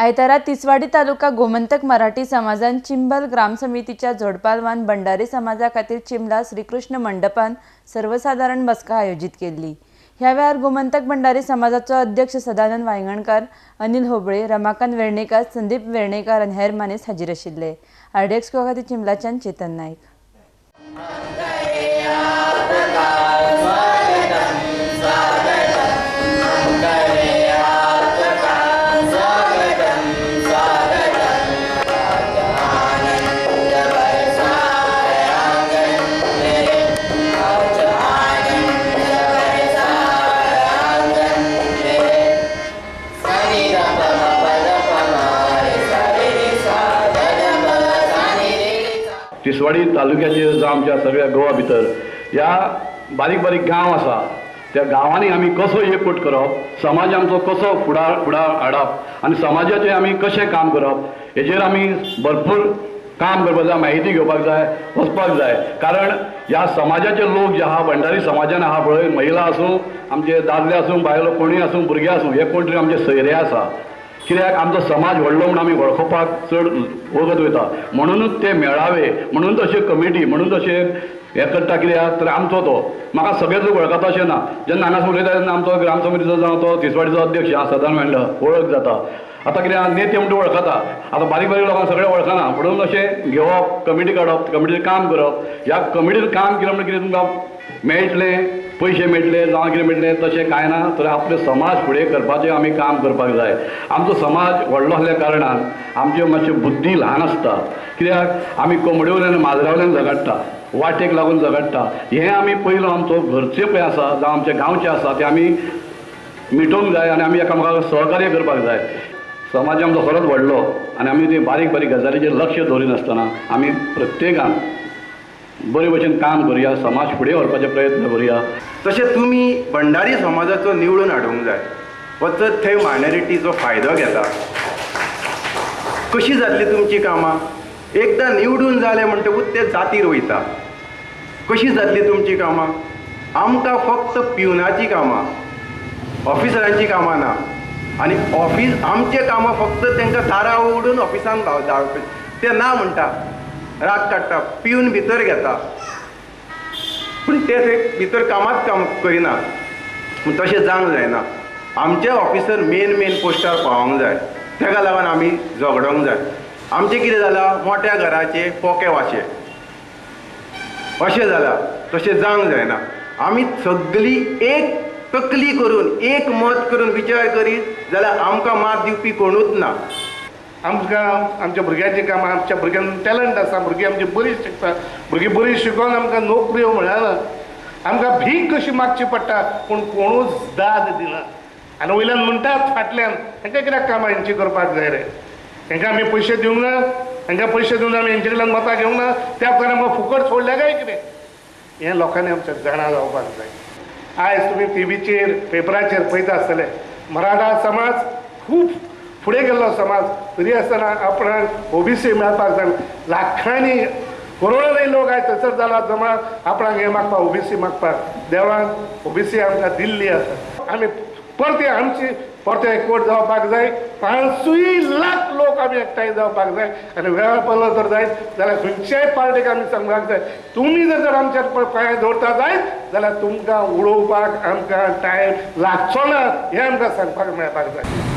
आयतारा तिसवाडी तालुका गोमंतक मराठी समाजान चिंबल ग्रामसमितीच्या जोडपालवान भंडारी समाजा खातीर चिंबला श्रीकृष्ण मंडपान सर्वसाधारण बसका आयोजीत केल्ली। ह्या वेळार गोमंतक भंडारी समाजाचो अध्यक्ष सदानंद वायंगणकार, अनिल होबळे, रमाकांत वेर्णेकार, संदीप वेर्णेकार आनी हेर मानेस्त हाजीर आशिल्ले। आरडीएक्स खातीर चिंबलाच्यान चेतन नायक। तिसवाडी तालुक्याचे जावं आमच्या सगळ्या गोवा भितर ह्या बारीक बारीक गांव आसा त्या गांवांनी आमी कसो एकवट करप, समाज आमचो कसो फुडार हाडप आनी समाजाचें आमी कशें काम करप हेजेर आमी भरपूर काम करपाक जाय, म्हायती घेवपाक जाय, वचपाक जाय। कारण ह्या समाजाचे लोक जे आहा भंडारी समाजान आहा पळय, महिला आसूं, आमचे दादले आसूं, बायलो कोणूय आसूं, भुरगे आसूं, हे कोण तरी आमचे सोयरे आसा। कित्याक आमचो समाज व्हडलो म्हूण आमी वळखोवपाक चड वगत वयता, म्हणुनूच ते मेळावे, म्हणून तशे कमिटी, म्हणून तशें हें करता। कित्याक तर आमचो तो म्हाका सगळेच लोक वळखता अशें ना, जेन्ना हांगा उलयता तेन्ना आमचो ग्रामसमितीचो जावं तो तिसवाडीचो अध्यक्ष आसा सदानंद मेंढर वळख जाता। आतां कितें नेते म्हणटा वळखता, आतां बारीक बारीक लोकांक सगळें वळखना, म्हणून अशें घेवप, कमिटी काडप, कमिटीर काम करप। ह्या कमिटीर काम केलें म्हणून कितें तुमकां मेळटलें, पयशे मेळटले जावं कितें मेळटलें तशें कांय ना, तर आपलो समाज फुडें करपाचें आमी काम करपाक जाय। आमचो समाज व्हडलो आसल्या कारणान आमच्यो मातश्यो बुद्धी ल्हान आसता, कित्याक आमी कोंबडे वयल्यान माजरा वयल्यान झगडटा, वाटेक लागून झगडटा। हें आमी पयलो आमचो घरचे पळय आसा जावं आमचे गांवचे आसा ते आमी मिटोवंक जाय आनी आमी एकामेकाक सहकार्य करपाक जाय। समाज आमचो खरोच व्हडलो आनी आमी ते बारीक बारीक गजालीचेर लक्ष दवरिनासतना आमी प्रत्येकान बरे भशेन काम करुया, समाज फुडें व्हरपाचे प्रयत्न करुया। तशें तुमी भंडारी समाजाचो निवडून हाडूंक जाय, वचत थंय मायनॉरिटीचो फायदो घेता। कशी जातली तुमची कामां? एकदां निवडून जाले म्हणटकूच ते जातीर वयता। कशी जातली तुमची कामां? आमकां फक्त पिवनाची कामां, ऑफिसरांची कामां ना। आनी ऑफिस आमचे कामां फक्त तांकां दारां उडून ऑफिसान धाडप, ते ना म्हणटा, राग काडटा, पिवन भितर घेता, पूण ते थंय भितर कामांत काम करिना। पूण तशें जावंक जायना। आमचे ऑफिसर मेन मेन पोस्टार पावोंक जाय, ताका लागून आमी झगडोंक जाय। आमचें कितें जालां, मोट्या घराचे पोके वाशे अशें जालां, तशें जावंक जायना। आमी सगळीं एक तकली करून, एक मत करून विचार करीत जाल्यार आमकां मात दिवपी कोणूच ना। आमकां आमच्या भुरग्यांची कामां, आमच्या भुरग्यांक टॅलंट आसा, भुरगीं आमची बरी शिकता, भुरगीं बरी शिकोवन आमकां नोकऱ्यो मेळना, आमकां भीक कशी मागची पडटा, पूण कोणूच दाद दिना। आनी वयल्यान म्हणटात फाटल्यान हांकां कित्याक कामां हेंची करपाक जाय रे, हांकां आमी पयशे दिवंक ना, हांकां पयशे दिवन आमी हेंचे कडल्यान मतां घेवंक ना, त्या प्रमाणे आमकां फुकट सोडल्या काय कितें, हें लोकांनी आमच्या जाणा जावपाक जाय। आयज तुमी टीव्हीचेर पेपराचेर पळयता आसतले, मराठा समाज खूब फुडें गेल्लो समाज, तरी आसतना आपणाक ओबीसी मेळपाक जाय। लाखांनी करोडांनी लोक आयज थंयसर जाला जमा आपणाक हें मागपाक, ओबीसी मागपाक। देवान ओबीसी आमकां दिल्ली आसा, आमी परते आमची परते एकवट जावपाक जाय। 5 लाख लोक आमी एकठांय जावपाक जाय आनी वेळ पडलो जर जायत जाल्यार खंयच्याय पार्टीक आमी सांगपाक जाय, तुमी जर आमच्या पांय दवरता जायत जाल्यार तुमकां उडोवपाक आमकां टायम लागचो ना, हें आमकां सांगपाक मेळपाक जाय।